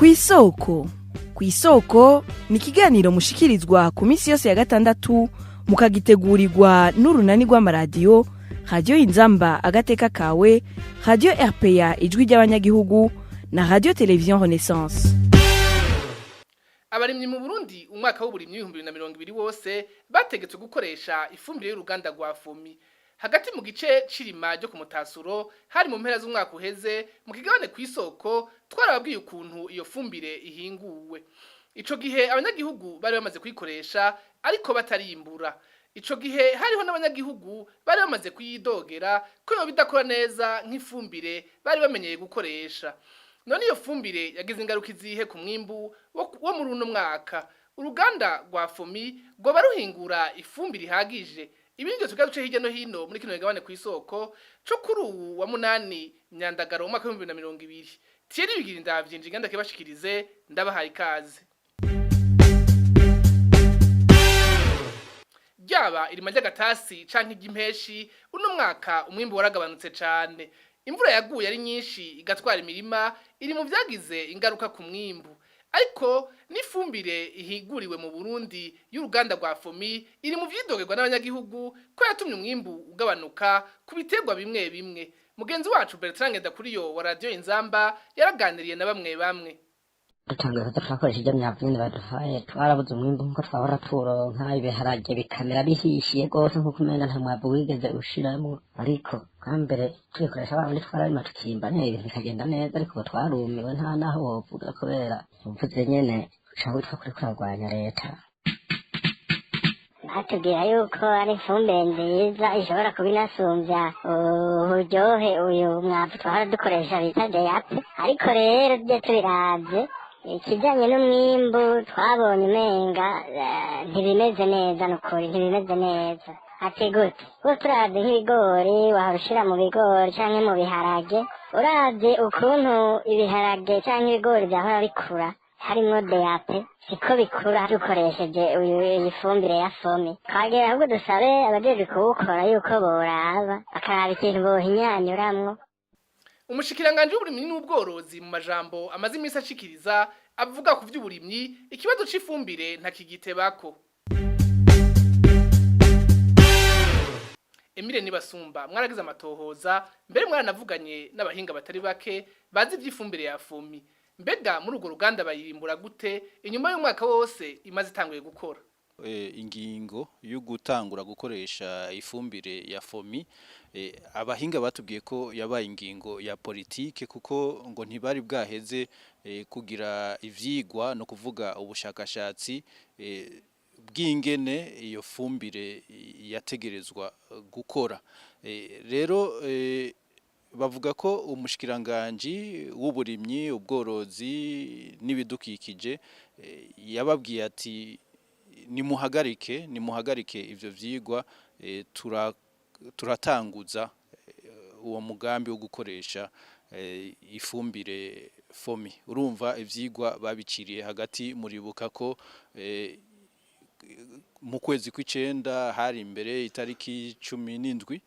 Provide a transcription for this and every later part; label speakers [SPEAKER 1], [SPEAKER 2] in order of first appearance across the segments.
[SPEAKER 1] Kw'isoko. Kw'isoko ni ikiganiro mushikirizwa ku minsi yose ya gatandatu, mukagitegurirwa n'urunani rw'amaradiyo Radiyo Inzamba Agateka Kawe, Radiyo RPA Ijwi ry'Abanyagihugu na Radiyo Televiziyo Renaissance.
[SPEAKER 2] Abarimyi mu Burundi, umwaka w'uburimyi w'2020 wose bategetswe gukoresha ifumbire y'uruganda rwa Fomi. Hagati mu gice c'irima ryo ku mutasuro, hari mu mpera z'umwaka uheze, mu kigabane Kw'isoko twarababwiye ukuntu iyo fumbire ihinguwe. Ico gihe abanyagihugu bari bamaze kuyikoresha ariko batarimbura. Ico gihe hariho n'abanyagihugu bari bamaze kuyidogera ko yoba idakora neza nk'ifumbire bari bamenyeye gukoresha. None iyo fumbire yagize ingaruka izihe ku mwimbu wo muri uno mwaka? Uruganda rwa Fomi rwoba ruhingura ifumbire ihagije? Ibindi tugira duce hirya no hino muri kino kigabane Kw'isoko co kuri uwu wa 8 Myandagaro, umwaka w'2020. Thierry Bigira ndavyinje inganda kibashikirize, ndabahaye ikaze. Ryaba irima ry'agatasi canke iry'impeshi, uno mwaka umwimbu waragabanutse cane. Imvura yaguye ari nyinshi igatwara imirima iri mu vyagize ingaruka ku mwimbu, ariko n'ifumbire ihiguriwe mu Burundi y'uruganda rwa Fomi iri mu vyidogerwa n'abanyagihugu ko yatumye umwimbu ugabanuka ku biterwa bimwe bimwe. Mugenzi wacu Bertrand Ngendakuriyo wa Radiyo Inzamba yaraganiriye na bamwe bamwe.
[SPEAKER 3] Dutanguye kuza turakoresha ibyo myavu nyene baduhaye, twarabuze umwimbu nkuko twahora turonka. Ibiharage bikamera bihishiye rwose, nkuko umenga nta mwavu wigeze ushiramwo. Ariko bwa mbere tubikoresha babandi, twararima tukimba neza, ibintu bikagenda neza. Ariko ubu twarumiwe, nta naho wovuga, kubera uvuze nyene uca witwa kuriko urarwanya leta.
[SPEAKER 4] Batubwira yuko ari ifumbire nziza, ishobora kuba inasumbya uburyohe uyu mwavu twahora dukoresha bita DAP. Ariko rero tujye tubiravye, ikijyanye n'umwimbu twabonye umenga ntibimeze neza, nukuri ntibimeze neza. Ati gute? Kuko turavye nk'ibigori wahora ushira mu bigori canke mu biharage, uravye ukuntu ibiharage canke ibigori vyahora bikura harimwo DAP, siko bikura dukoresheje uyu iyi fumbire ya Fomi. Twagira ahubwo dusabe abajejwe kuwukora yuko boraba, bakaraba ikintu bohinyanyuramwo.
[SPEAKER 2] Umushikiranganji w'uburimyi n'ubworozi, mu majambo amaze iminsi ashikiriza avuga ku vy'uburimyi, ikibazo c'ifumbire ntakigitebako. Emile Nibasumba, mwaragize amatohoza, mbere mwaranavuganye n'abahinga batari bake bazi ivy'ifumbire ya Fomi. Mbega muri urwo ruganda bayirimbura gute inyuma y'umwaka wose imaze itanguye gukora?
[SPEAKER 5] Ingingo yo gutangura gukoresha ifumbire ya Fomi, abahinga batubwiye ko yabaye ingingo ya politike, kuko ngo ntibari bwaheze kugira ivyigwa, no kuvuga ubushakashatsi bw'ingene iyo fumbire yategerezwa gukora. Rero bavuga ko umushikiranganji w'uburimyi, ubworozi n'ibidukikije yababwiye ati: "Nimuhagarike, nimuhagarike ivyo vyigwa, turatanguza uwo mugambi wo gukoresha ifumbire Fomi." Urumva ivyigwa babiciriye hagati. Muribuka ko mu kwezi kw'icenda, hari imbere itariki 17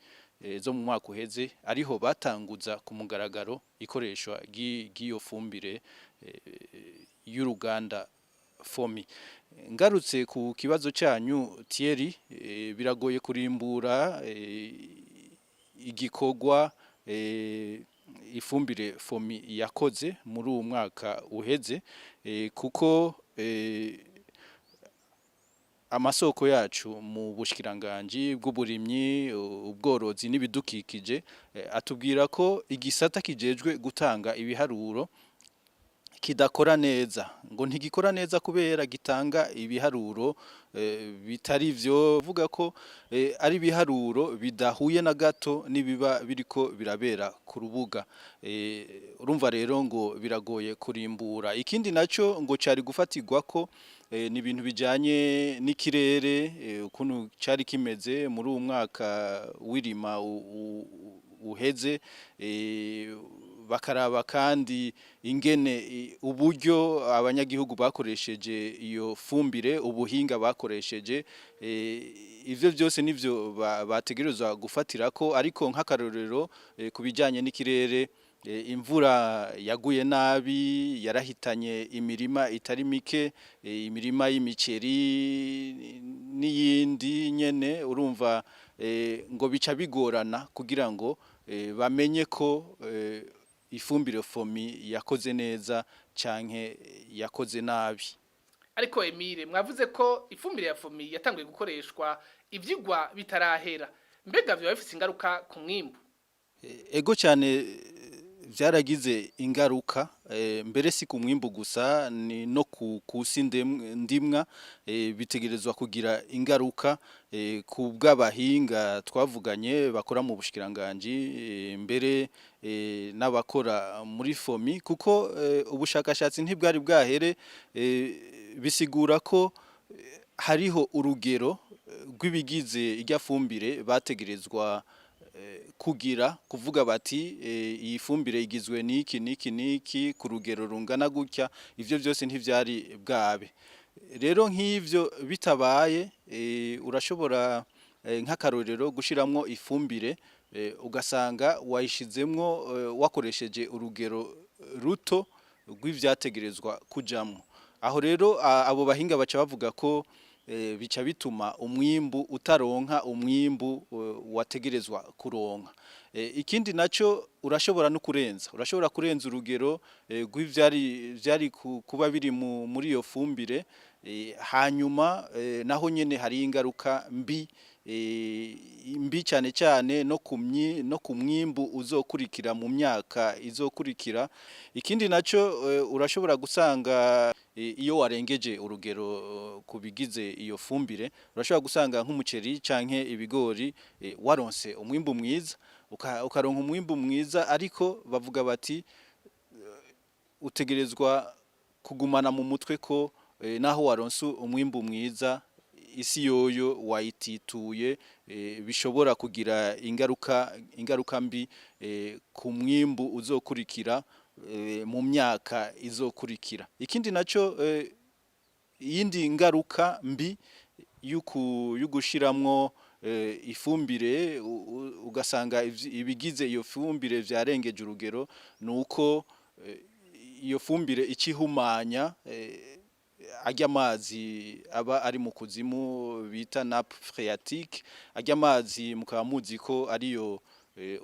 [SPEAKER 5] zo mu mwaka uheze, ariho batanguza ku mugaragaro ikoreshwa ry'iyo fumbire y'uruganda Fomi. Ngarutse ku kibazo cyanyu Thierry, biragoye kurimbura igikorwa ifumbire Fomi yakoze muri uwu mwaka uheze, kuko amasoko yacu mu bushikiranganji bw'uburimyi, ubworozi n'ibidukikije atubwira ko igisata kijejwe gutanga ibiharuro kidakora neza. Ngo ntigikora neza kubera gitanga ibiharuro bitari vyo, vuga ko ari ibiharuro bidahuye na gato n'ibiba biriko birabera ku rubuga. Urumva rero ngo biragoye kurimbura. Ikindi naco ngo cari gufatirwa ko ni ibintu bijanye n'ikirere, ukuntu cari kimeze muri uwu mwaka w'irima uheze, bakaraba kandi ingene uburyo abanyagihugu bakoresheje iyo fumbire, ubuhinga bakoresheje. Ivyo byose nivyo bategerezwa gufatirako. Ariko nk'akarorero, ku bijanye n'ikirere, Imvura yaguye nabi yarahitanye imirima itari mike, imirima y'imiceri n'iyindi nyene. Urumva ngo bica bigorana kugira ngo bamenye ko ifumbire FOMI yakoze neza canke yakoze nabi.
[SPEAKER 2] Ariko Emile, mwavuze ko ifumbire ya FOMI yatanguye gukoreshwa ivyigwa bitarahera. Mbega vyoba bifise ingaruka ku mwimbu?
[SPEAKER 5] Ego cyane, byaragize ingaruka, mbere si ku mwimbu gusa, ni no ku kusi ndimwa. Bitegerezwa kugira ingaruka ku bw'abahinga twavuganye bakora mu bushikiranganji, mbere n'abakora muri FOMI, kuko ubushakashatsi ntibwari bwahere. Bisigura ko hariho urugero rw'ibigize irya fumbire bategerezwa kugira kuvuga bati iyi fumbire igizwe n'iki n'iki n'iki ku rugero rungana gutya. Ivyo byose ntivyari bwabe. Rero nk'ivyo bitabaye, urashobora nk'akarorero gushiramwo ifumbire, ugasanga wayishizemwo wakoresheje urugero ruto rw'ivyategerezwa kujamwo. Aho rero abo bahinga baca bavuga ko bica bituma umwimbu utaronka umwimbu wategerezwa kuronka. Ikindi naco, urashobora no kurenza, urashobora kurenza urugero rw'ivyari vyari kuba biri muri iyo fumbire. Hanyuma naho nyene hari ingaruka mbi, mbi cyane cyane no ku mwimbu uzokurikira mu myaka izokurikira. Ikindi naco, urashobora gusanga iyo warengeje urugero ku bigize iyo fumbire, urashobora gusanga nk'umuceri canke ibigori waronse umwimbu mwiza, ukaronka umwimbu mwiza, ariko bavuga bati utegerezwa kugumana mu mutwe ko naho waronse umwimbu mwiza, isi yoyo wayitituye. Bishobora kugira ingaruka mbi ku mwimbu uzokurikira mu myaka izokurikira. Ikindi naco, iyindi ngaruka mbi y'ugushiramwo ifumbire ugasanga ibigize iyo fumbire vyarengeje urugero, nuko iyo fumbire icihumanya arya amazi aba ari mu kuzimu bita nappe phréatique. Arya amazi mukaba muzi ko ariyo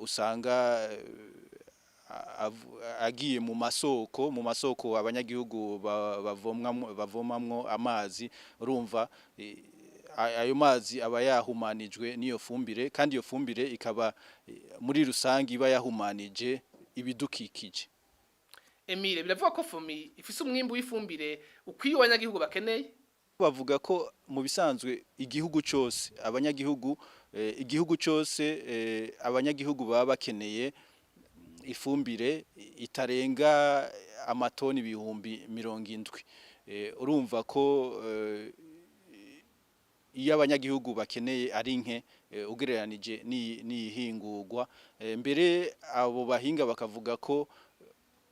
[SPEAKER 5] usanga agiye mu masoko abanyagihugu bavomamwo amazi. Urumva ayo mazi aba yahumanijwe n'iyo fumbire, kandi iyo fumbire ikaba muri rusange iba yahumanije ibidukikije.
[SPEAKER 2] Emile, biravuga ko FOMI ifise umwimbu w'ifumbire ukwiye abanyagihugu bakeneye?
[SPEAKER 5] Bavuga ko mu bisanzwe igihugu cyose abanyagihugu, igihugu cyose abanyagihugu baba bakeneye ifumbire itarenga amatoni 70,000. Urumva ko iyo abanyagihugu bakeneye ari nke ugereranije n'iyihingurwa. Mbere abo bahinga bakavuga ko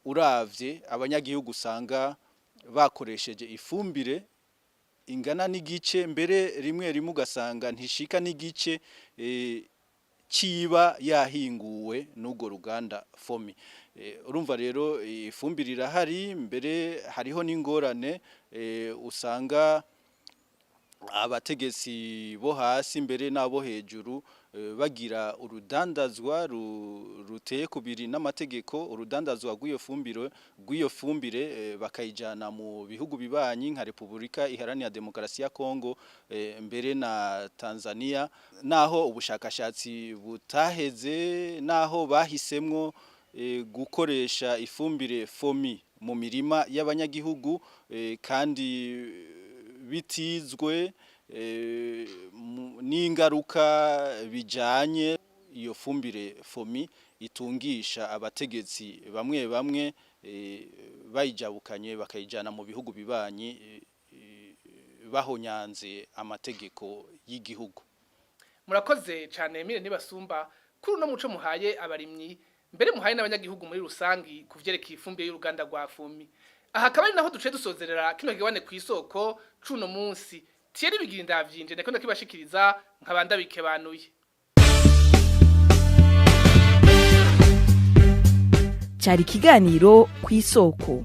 [SPEAKER 5] uravye abanyagihugu usanga bakoresheje ifumbire ingana n'igice, mbere rimwe rimwe ugasanga ntishika n'igice ciba yahinguwe n'urwo ruganda FOMI. Urumva rero ifumbire irahari, mbere hariho n'ingorane usanga abategetsi bo hasi mbere n'abo hejuru bagira urudandazwa ruteye kubiri n'amategeko, urudandazwa rw'iyo fumbire, bakayijana mu bihugu bibanyi nka Repubulika Iharanira Demokarasi ya Kongo, mbere na Tanzania, naho ubushakashatsi butaheze, naho bahisemwo gukoresha ifumbire FOMI mu mirima y'abanyagihugu, kandi bitizwe n'ingaruka bijanye iyo fumbire FOMI itungisha abategetsi bamwe bamwe, bayijabukanye bakayijana mu bihugu bibanyi, bahonyanze amategeko y'igihugu.
[SPEAKER 2] Murakoze cyane Emile Nibasumba kuri uno muco muhaye abarimyi, mbere muhaye n'abanyagihugu muri rusangi ku vyerekeye ifumbire y'uruganda rwa FOMI. Aha akaba ari naho duce dusozerera kino kigabane ku isoko cuno munsi. Thierry Bigira ndavyinje ndako ndakibashikiriza nkabanda bikebanuye.
[SPEAKER 1] Cyari ikiganiro ku isoko.